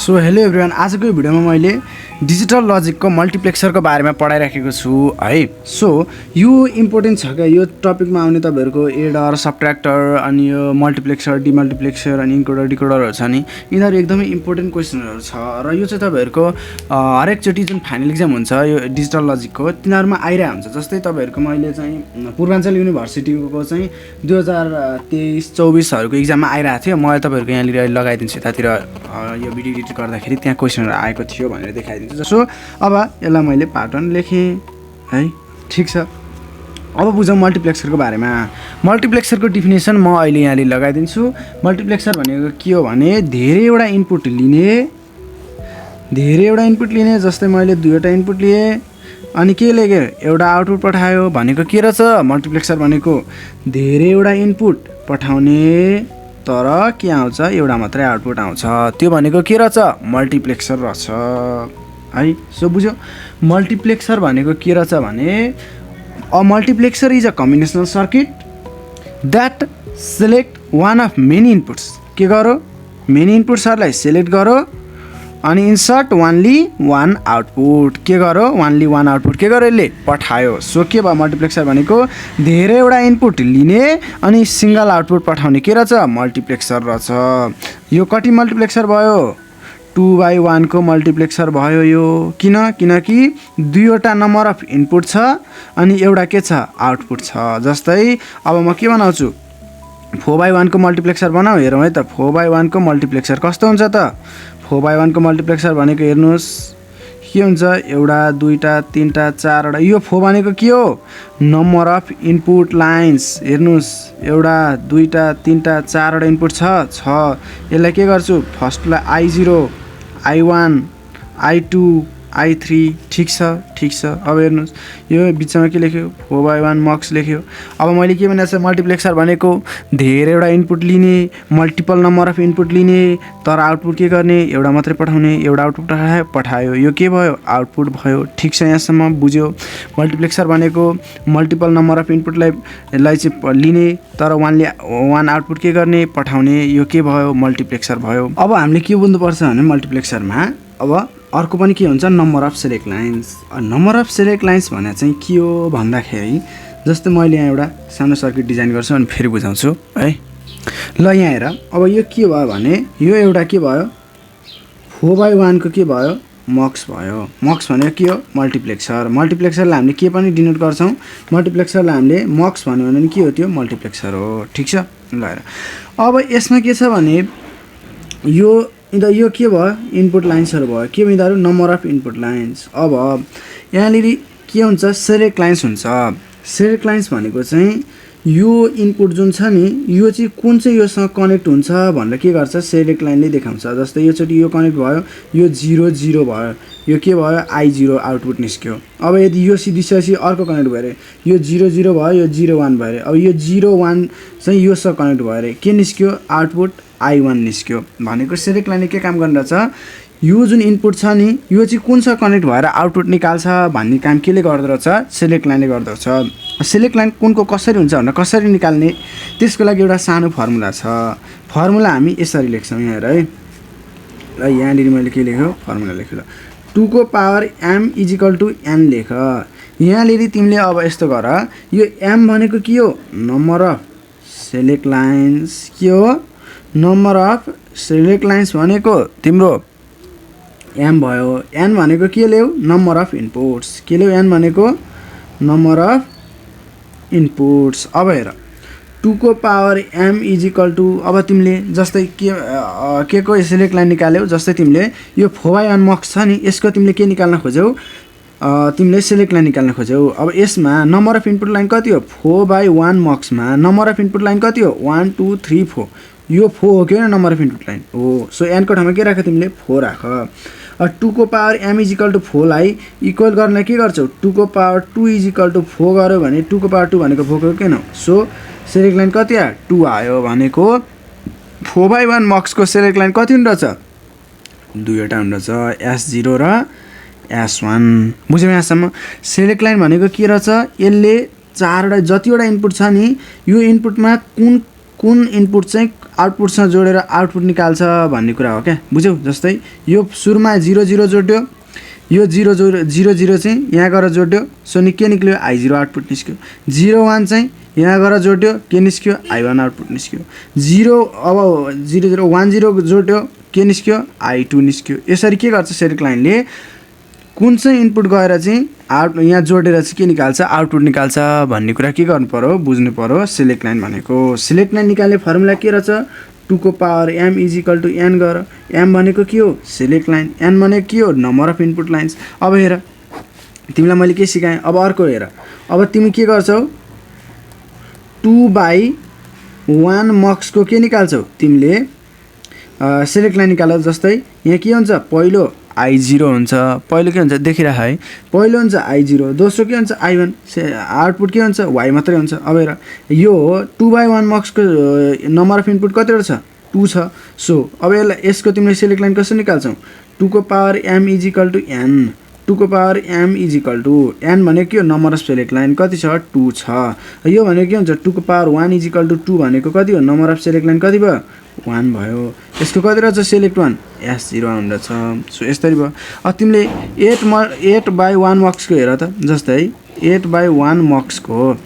So hello everyone, आजको यो भिडियोमा मैले डिजिटल लजिकको मल्टिप्लेक्सरको बारेमा पढाइराखेको छु है। सो यो इम्पोर्टेन्ट छ क्या, यो टपिकमा आउने तपाईँहरूको एडर, सब्ट्र्याक्टर, अनि यो मल्टिप्लेक्सर, डिमल्टिप्लेक्सर अनि इन्कोडर डिकोडरहरू छ नि, यिनीहरू एकदमै इम्पोर्टेन्ट क्वेसनहरू छ र यो चाहिँ तपाईँहरूको हरेकचोटि जुन फाइनल इक्जाम हुन्छ यो डिजिटल लजिकको तिनीहरूमा आइरहेको हुन्छ। जस्तै तपाईँहरूको मैले चाहिँ पूर्वाञ्चल युनिभर्सिटीको चाहिँ 2023-24हरूको इक्जाममा आइरहेको थियो। मैले तपाईँहरूको यहाँनिर अहिले लगाइदिन्छु यतातिर, यो भिडियो एडिट गर्दाखेरि त्यहाँ क्वेसनहरू आएको थियो भनेर देखाइदिन्छु। सो अब यसलाई मैले पार्ट 1 लेखेँ है, ठिक छ। अब बुझौँ मल्टिप्लेक्सरको बारेमा। मल्टिप्लेक्सरको डिफिनेसन म अहिले यहाँले लगाइदिन्छु। मल्टिप्लेक्सर भनेको के हो भने धेरैवटा इनपुट लिने, जस्तै मैले 2वटा इनपुट लिएँ अनि के लेखेँ, एउटा आउटपुट पठायो भनेको के रहेछ। मल्टिप्लेक्सर भनेको धेरैवटा इनपुट पठाउने तर के आउँछ, एउटा मात्रै आउटपुट आउँछ, त्यो भनेको के रहेछ, मल्टिप्लेक्सर रहेछ है। सो बुझ्यो, मल्टिप्लेक्सर भनेको के रहेछ भने a multiplexer is a combinational circuit that select one of many inputs. के गरो, मेनी इनपुट्सहरूलाई सेलेक्ट गरो अनि इन्सर्ट वानली वान आउटपुट। के गरो, वानली वान आउटपुट के गरो, यसले पठायो। सो के भयो, मल्टिप्लेक्सर भनेको धेरैवटा इनपुट लिने अनि सिङ्गल आउटपुट पठाउने के रहेछ, मल्टिप्लेक्सर रहेछ। यो कति मल्टिप्लेक्सर भयो, 2/1 को मल्टिप्लेक्सर भयो यो। किनकि 2वटा नम्बर अफ इनपुट छ अनि एउटा के छ, आउटपुट छ। जस्तै अब म के बनाउँछु, 4/1 को मल्टिप्लेक्सर बनाऊ। हेरौँ है त, 4/1 को मल्टिप्लेक्सर कस्तो हुन्छ त। 4/1 को मल्टिप्लेक्सर भनेको हेर्नुहोस् के हुन्छ, एउटा, 2टा, 3टा, 4वटा। यो 4 भनेको के हो, नम्बर अफ इनपुट लाइन्स। हेर्नुहोस् एउटा, 2टा, 3टा, 4वटा इनपुट छ। यसलाई के गर्छु, फर्स्टलाई I0, I1, I2, I3, ठिक छ। अब हेर्नुहोस् यो बिचमा के लेख्यो, 4/1 मक्स लेख्यो। अब मैले के भनेको छ, मल्टिप्लेक्सर भनेको धेरैवटा इनपुट लिने, मल्टिपल नम्बर अफ इनपुट लिने तर आउटपुट के गर्ने, एउटा मात्रै पठाउने, एउटा आउटपुट पठायो, यो के भयो, आउटपुट भयो। ठिक छ, यहाँसम्म बुझ्यो। मल्टिप्लेक्सर भनेको मल्टिपल नम्बर अफ इनपुटलाई चाहिँ लिने तर वान आउटपुट के गर्ने, पठाउने, यो के भयो, मल्टिप्लेक्सर भयो। अब हामीले के बुझ्नुपर्छ भने मल्टिप्लेक्सरमा अब अर्को पनि के हुन्छ, number of select lines. Number of select lines भने चाहिँ के हो भन्दाखेरि, जस्तै मैले यहाँ एउटा सानो सर्किट डिजाइन गर्छु अनि फेरि बुझाउँछु है। ल यहाँ हेर, अब यो के भयो भने यो एउटा के भयो, 4/1 को के भयो, मक्स भयो। मक्स भनेको के हो, मल्टिप्लेक्सर। मल्टिप्लेक्सरलाई हामीले के पनि डिनोट गर्छौँ, मल्टिप्लेक्सरलाई हामीले मक्स भन्यो भने के हो, त्यो मल्टिप्लेक्सर हो। ठिक छ, ल हेर अब यसमा के छ भने यो के भयो, इनपुट लाइन्सहरू भयो। के यिनीहरू, नम्बर अफ इनपुट लाइन्स। अब यहाँनिर के हुन्छ, सेलेक्ट लाइन्स हुन्छ। सेलेक्ट लाइन्स भनेको चाहिँ यो इनपुट जुन छ नि, यो चाहिँ कुन चाहिँ योसँग कनेक्ट हुन्छ भनेर के गर्छ, सेलेक्ट लाइनले देखाउँछ। जस्तै योचोटि यो कनेक्ट भयो, यो 0 भयो, यो के भयो, I0 आउटपुट निस्क्यो। अब यदि यो सिधिसकेपछि अर्को कनेक्ट भयो अरे, यो 0 भयो, यो 0-1 भयो अरे। अब यो 0-1 चाहिँ योसँग कनेक्ट भयो अरे, के निस्क्यो, आउटपुट I1 निस्क्यो। भनेको सेलेक्ट लाइनले के काम गरिरहेछ, यो जुन इनपुट छ नि यो चाहिँ कुनसँग कनेक्ट भएर आउटपुट निकाल्छ भन्ने काम केले गर्दछ, सेलेक्ट लाइनले गर्दछ। सेलेक्ट लाइन कुनको कसरी हुन्छ भनेर कसरी निकाल्ने, त्यसको लागि एउटा सानो फर्मुला छ। फर्मुला हामी यसरी लेख्छौँ यहाँ हेर है। ल यहाँनिर मैले के लेख्यो, फर्मुला लेख्यो, ल 2 को पावर m = n लेख। यहाँनिर तिमीले अब यस्तो गर, यो m भनेको के हो, नम्बर अफ सेलेक्ट लाइन्स। के हो, नम्बर अफ सेलेक्ट लाइन्स भनेको तिम्रो m भयो। n भनेको के ल्याऊ, नम्बर अफ इनपुट्स। के ल्याऊ, n भनेको नम्बर अफ इनपुट्स। अब हेर 2 को पावर m = अब तिमीले जस्तै के को सेलेक्ट लाइन निकाल्यौ, जस्तै तिमीले यो 4/1 मक्स छ नि, यसको तिमीले के निकाल्न खोज्यौ, तिमीले सेलेक्ट लाइन निकाल्न खोज्यौ। अब यसमा नम्बर अफ इनपुट लाइन कति हो, 4/1 मक्समा नम्बर अफ इनपुट लाइन कति हो, 1 2 3 4। यो 4 हो कि नम्बर अफ इनपुट लाइन हो। सो n को ठाउँमा के राख, तिमीले 4 राख। 2 को पावर m = 4 लाई इक्वल गर्नलाई के गर्छौ, 2 को पावर 2 = 4 गर्यो भने 2 को पावर 2 भनेको 4 को किन हो। सो सेलेक्ट लाइन कति आयो, 2 आयो। भनेको 4/1 मक्सको सेलेक्ट लाइन कति हुँदछ, 2वटा हुँदछ, S0 र S1। बुझ्यौ यहाँसम्म। सेलेक्ट लाइन भनेको के रहेछ, यसले 4वटा जतिवटा इनपुट छ नि यो इनपुटमा कुन इनपुट चाहिँ आउटपुटसँग जोडेर आउटपुट निकाल्छ भन्ने कुरा हो क्या, बुझ्यौ। जस्तै यो सुरुमा 0 0 जोड्यो, यो 0 0 0 चाहिँ यहाँ गएर जोड्यो, सो के निस्क्यो I0 आउटपुट निस्क्यो। 0 1 चाहिँ यहाँ गएर जोड्यो, के निस्क्यो I1 आउटपुट निस्क्यो। 0 अब 0 0 1 0 जोड्यो, के निस्क्यो I2 निस्क्यो। यसरी के गर्छ सेलेक्ट लाइनले, कुन चाहिँ इनपुट गएर चाहिँ यहाँ जोडेर चाहिँ के निकाल्छ आउटपुट निकाल्छ भन्ने कुरा के गर्नु पर्यो बुझ्नु पर्यो। सेलेक्ट लाइन भनेको, सेलेक्ट लाइन निकाल्ने फर्मुला के रहेछ, 2 को पावर m = n गर। m भनेको के हो सेलेक्ट लाइन, n भनेको के हो नम्बर अफ इनपुट लाइन्स। अब हेर तिमीलाई मैले के सिकाएँ, अब अर्को हेर, अब तिमी के गर्छौ 2/1 मक्स को के निकाल्छौ तिमीले सेलेक्ट लाइन निकाल। जस्तै यहाँ के हुन्छ पहिलो I0 हुन्छ, पहिलो के हुन्छ देखिरह है, पहिलो हुन्छ I0, दोस्रो के हुन्छ I1, आउटपुट के हुन्छ Y मात्रै हुन्छ। अब हेर यो 2/1 मक्सको नम्बर अफ इनपुट कतिवटा छ 2 छ। सो अब यसको तिमीले सेलेक्ट लाइन कसरी निकाल्छौ, 2 को पावर m = n, 2 को पावर m = n भनेको के हो नम्बर अफ सेलेक्ट लाइन कति छ 2 छ। यो भनेको के हुन्छ 2 को पावर 1 = 2 भनेको कति हो नम्बर अफ सेलेक्ट लाइन कति भयो 1 भयो। यसको कति रहेछ सेलेक्ट 1 S0 आउँदछ। सो यसरी भयो। अब तिमीले 8/1 मक्सको हेर त, जस्तै 8/1 मक्सको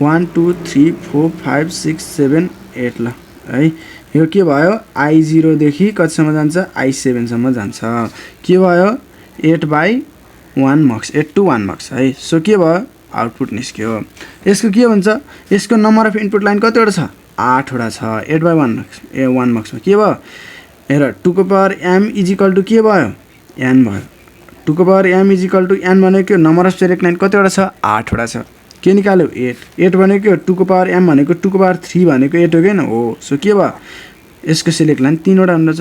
1 2 3 4 5 6 7 8 ल है, यो के भयो I0 देखि कतिसम्म जान्छ I7 सम्म जान्छ। के भयो 8/1 मक्स 8 to 1 मक्स है। सो के भयो आउटपुट निस्क्यो। यसको के हुन्छ, यसको नम्बर अफ इनपुट लाइन कतिवटा छ 8 वटा छ। 8/1 मक्स 1 मक्समा के भयो हेर 2 को पावर m = के भयो n भयो। 2 को पावर m = n भनेको नम्बर अफ सेलेक्ट लाइन कतिवटा छ 8 वटा छ। के निकाल्यो 8, 8 भनेको 2 को पावर m भनेको 2 को पावर 3 भनेको 8 हो कि हैन हो। सो के भयो यसको सेलेक्ट लाइन 3 वटा हुँदछ,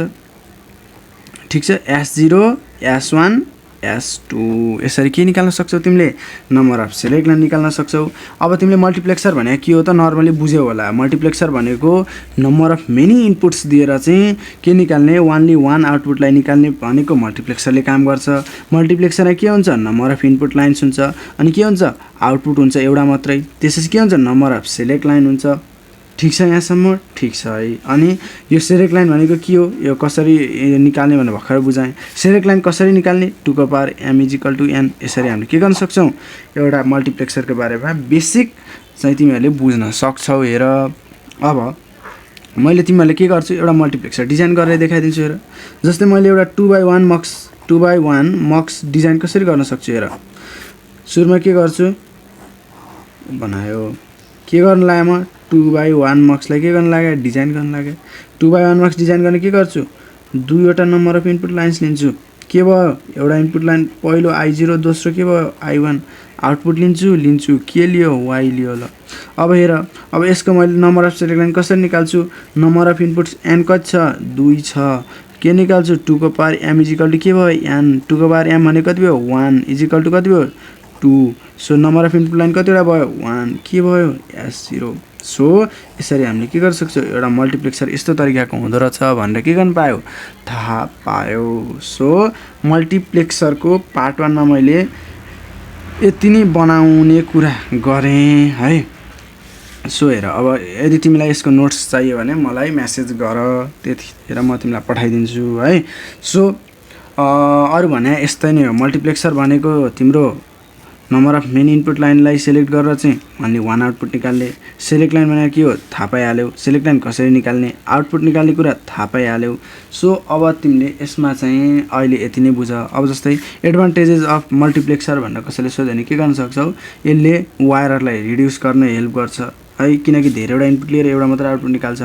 ठीक छ। S0 S1 S2 यसरी के निकाल्न सक्छौ तिमीले नम्बर अफ सेलेक्ट लाइन निकाल्न सक्छौ। अब तिमीले मल्टिप्लेक्सर भनेको के हो त नर्मली बुझ्यौ होला। मल्टिप्लेक्सर भनेको नम्बर अफ मेनी इनपुट्स दिएर चाहिँ के निकाल्ने ओन्ली 1 आउटपुटलाई निकाल्ने भनेको मल्टिप्लेक्सरले काम गर्छ। मल्टिप्लेक्सरमा के हुन्छ नम्बर अफ इनपुट लाइन्स हुन्छ, अनि के हुन्छ आउटपुट हुन्छ एउटा मात्रै, त्यसपछि के हुन्छ नम्बर अफ सेलेक्ट लाइन हुन्छ। ठीक छ यहाँसम्म ठीक छ है। अनि यो सेलेक्ट लाइन भनेको के हो, यो कसरी निकाल्ने भनेर भर्खर बुझाएँ। सेलेक्ट लाइन कसरी निकाल्ने 2 को पावर m = n, यसरी हामीले के गर्न सक्छौँ एउटा मल्टिप्लेक्सरको बारेमा बेसिक चाहिँ तिमीहरूले बुझ्न सक्छौ। हेर अब मैले तिमीहरूलाई के गर्छु एउटा मल्टिप्लेक्सर डिजाइन गरेर देखाइदिन्छु। हेर जस्तै मैले एउटा 2/1 मक्स डिजाइन कसरी गर्न सक्छु। हेर सुरुमा के गर्छु बनायो, के गर्न लाग्यो म 2/1 मक्सलाई के गर्न लाग्यो डिजाइन गर्न लाग्यो। 2/1 मक्स डिजाइन गर्ने के गर्छु 2 वटा नम्बर अफ इनपुट लाइन्स लिन्छु। के भयो एउटा इनपुट लाइन पहिलो I0, दोस्रो के भयो I1, आउटपुट लिन्छु के लियो Y लियो ल। अब हेर अब यसको मैले नम्बर अफ सेलेक्ट लाइन कसरी निकाल्छु, नम्बर अफ इनपुट्स n कति छ 2 छ। के निकाल्छु 2 को पावर m = के भयो n, 2 को पावर m भनेको कति भयो 1 = कति भयो 2। So number of input line कतिवटा भयो 1, के भयो S0। सो यसरी हामीले के गर्न सक्छौँ एउटा मल्टिप्लेक्सर यस्तो तरिकाको हुँदो रहेछ भनेर के गर्न पायो थाहा पायो। सो मल्टिप्लेक्सरको पार्ट 1 मा मैले यति नै बनाउने कुरा गरेँ है। सो हेर अब यदि तिमीलाई यसको नोट्स चाहियो भने मलाई मेसेज गर, त्यतिखेर म तिमीलाई पठाइदिन्छु है। सो अरु भने यस्तै नै हो। मल्टिप्लेक्सर भनेको तिम्रो नम्बर अफ मेनी इनपुट लाइनलाई सेलेक्ट गरेर चाहिँ ओन्ली 1 आउटपुट निकाल्ने। सेलेक्ट लाइन भनेको के हो थाहा पाइहाल्यौ, सेलेक्ट लाइन कसरी निकाल्ने आउटपुट निकाल्ने कुरा थाहा पाइहाल्यौ। सो अब तिमीले यसमा चाहिँ अहिले यति नै बुझ। अब जस्तै एडभान्टेजेस अफ मल्टिप्लेक्सर भनेर कसैले सोध्यो भने के गर्न सक्छौ, यसले वायरहरूलाई रिड्युस गर्न हेल्प गर्छ है, किनकि धेरैवटा इनपुट लिएर एउटा मात्र आउटपुट निकाल्छ।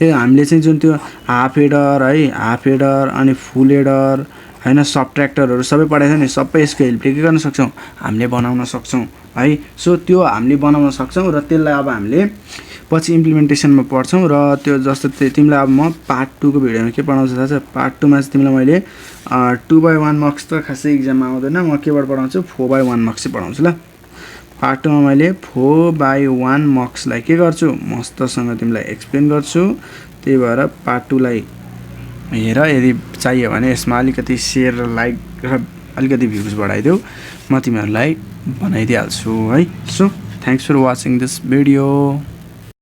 हामीले चाहिँ जुन त्यो हाफ एडर है, हाफ एडर अनि फुल एडर हैन सबट्र्याक्टरहरू सबै पढाएको छ नि, सबै यसको हेल्पले के गर्न सक्छौँ हामीले बनाउन सक्छौँ है। सो त्यो हामीले बनाउन सक्छौँ र त्यसलाई अब हामीले पछि इम्प्लिमेन्टेसनमा पढ्छौँ। र त्यो जस्तो तिमीलाई अब म पार्ट 2 को भिडियोमा के पढाउँछु थाहा छ, पार्ट 2 मा चाहिँ तिमीलाई मैले 2/1 मक्स त खासै इक्जाममा आउँदैन, म केबाट पढाउँछु 4/1 मक्स चाहिँ पढाउँछु ल। पार्ट 2 मा मैले 4/1 मक्सलाई के गर्छु मस्तसँग तिमीलाई एक्सप्लेन गर्छु। त्यही भएर पार्ट 2 लाई हेर, यदि चाहियो भने यसमा अलिकति सेयर र लाइक र अलिकति भ्युज बढाइदेऊ, म तिमीहरूलाई बनाइदिइहाल्छु है। So thanks for watching this video.